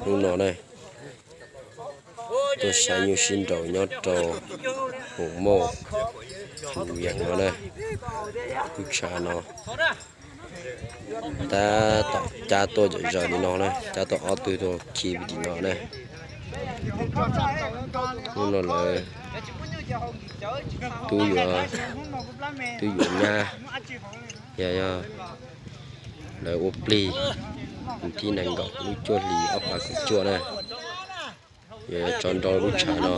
Hnub no na, tuaj saib nyuj sib nraus nyob rau Hoos Mauj, Tus Yees no na, lub tshav no. Tab tom cab tuaj zom zaws li no na, cab tau ob tug tuaj khi tim no na. Hnub no lawv twb yuav, twb yuav nyab, yog, yog lawv ua plig thib nees nkaum lub cuaj hlis ob phav kaum cuaj na, yuav tso nrau lub tshav no.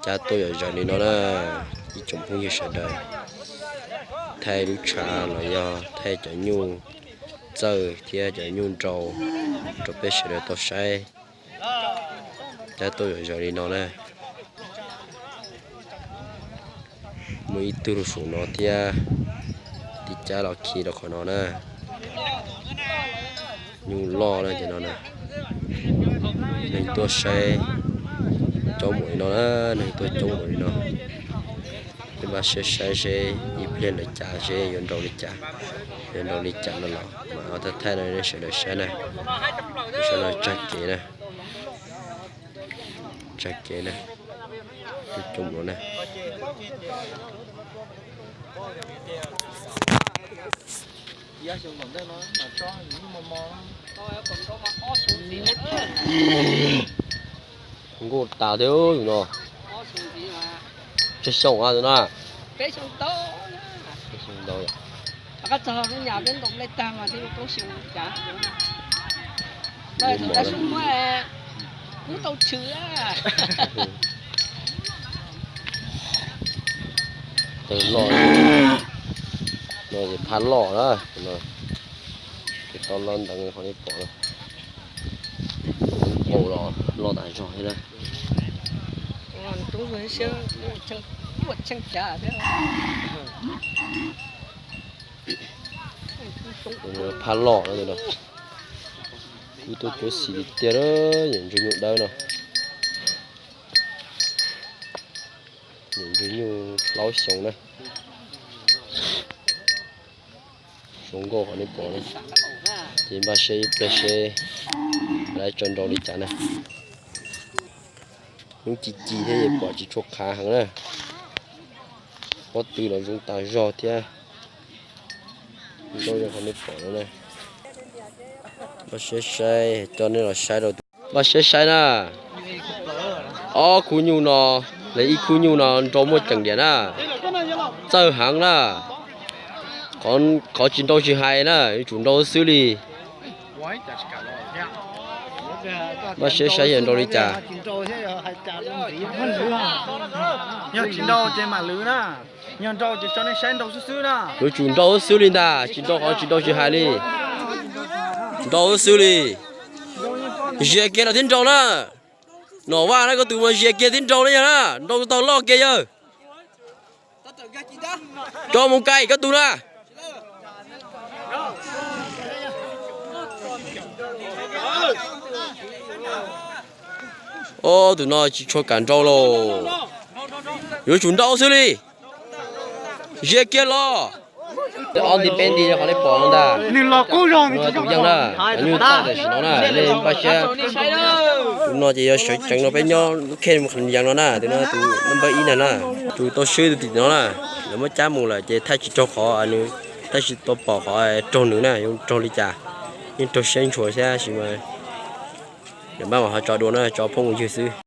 Cab tuaj zom zaws li no na, ib tsoom phooj ywg sawv daws, thaij lub tshav los yog thaij cov nyuj txawj thiab cov nyuj nrau rau peb sawv daws tau saib. Cab tuaj zom zaws li no na. Muaj ib tug rau saum no thiab, tig cab los khi rau qhov no na. Nyuj loj na ces no na. Neeg tuaj saib coob npaum li no na, neeg tuaj coob npaum li no. Peb npaj siab saib seb ib pliag lawv cab seb yuav nrau li cas, yuav nrau li cas no los mam thaij thaij rau nej sawv daws saib na. Saib no tsag kev na, tsag kev na, coob coob no na. Nkuj tas thiab tus no. Tsawg xyoo tus no? Tau loj, no ces phaj loj na, no, ces tau loj ntev qhov nej pom no. Npaum los loj tas zog thiab na. Phaj loj no, kuj tuaj cuab xim tiag tiag na, yam ntsuag nyuj dawb no. Yam ntsuag nyuj plaub xyoo na. Zoo nkauj qhov nej pom no. Ces npaj siab ib pliag seb lawv tso nrau li cas na. Hnub ci ci thiab es pom tsis tshua qhav heev na. Pob tw los zoo tas zog thiab. Zoo nkauj qhov nej pom no na. Npaj siab saib, coj nej los saib rau. Npaj siab saib na. Ob khub nyuj no, los ib khub nyuj no nrau muaj ceem diam na. Txawj heev na. Qhov tsis nrau tsis hais na, yuav tsum nrau xwb li. Npaj siab saib yog nrau li cas. Yog tsis nrau ces mam lwv na. Yog nrau ces tso nej saib nrau xwb xwb na. Yuav tsum nrau xwb li ntag, tsis nrau qhov tsis nrau tsis hais li. Nrau xwb li. Zias kiag los thiab nrau na. Nom Vaj na, koj tus mas zias kiag thiab nrau na yog na, nrau tau loj kiag yawg. Rov mus kais koj tus na. Ob tug no tsis tshua kam nrau lauj. Yuav tsum nrau xwb li. Zias kiag los. Ob nti peb nti qhov nej pom no ntag. Nws los qub zog, nws tus yeej na, cov nyuj txawj tam sim no na, nej npaj siab. Tus no ces yog sawv tsees no peb nyob lub khej Qhov Yees no na, tus no tus npawb ib na na. Tus tau swb tus tim no na, lawv muab cab mus lawm ces thaij tsis raug qhov nws, thaij tsis tau pom qhov raug nws na, yuav raug li cas, yeej raug siab ntshua thiab sis mas lawv npaj mas ho tso dua na, tso phooj ywg xwb.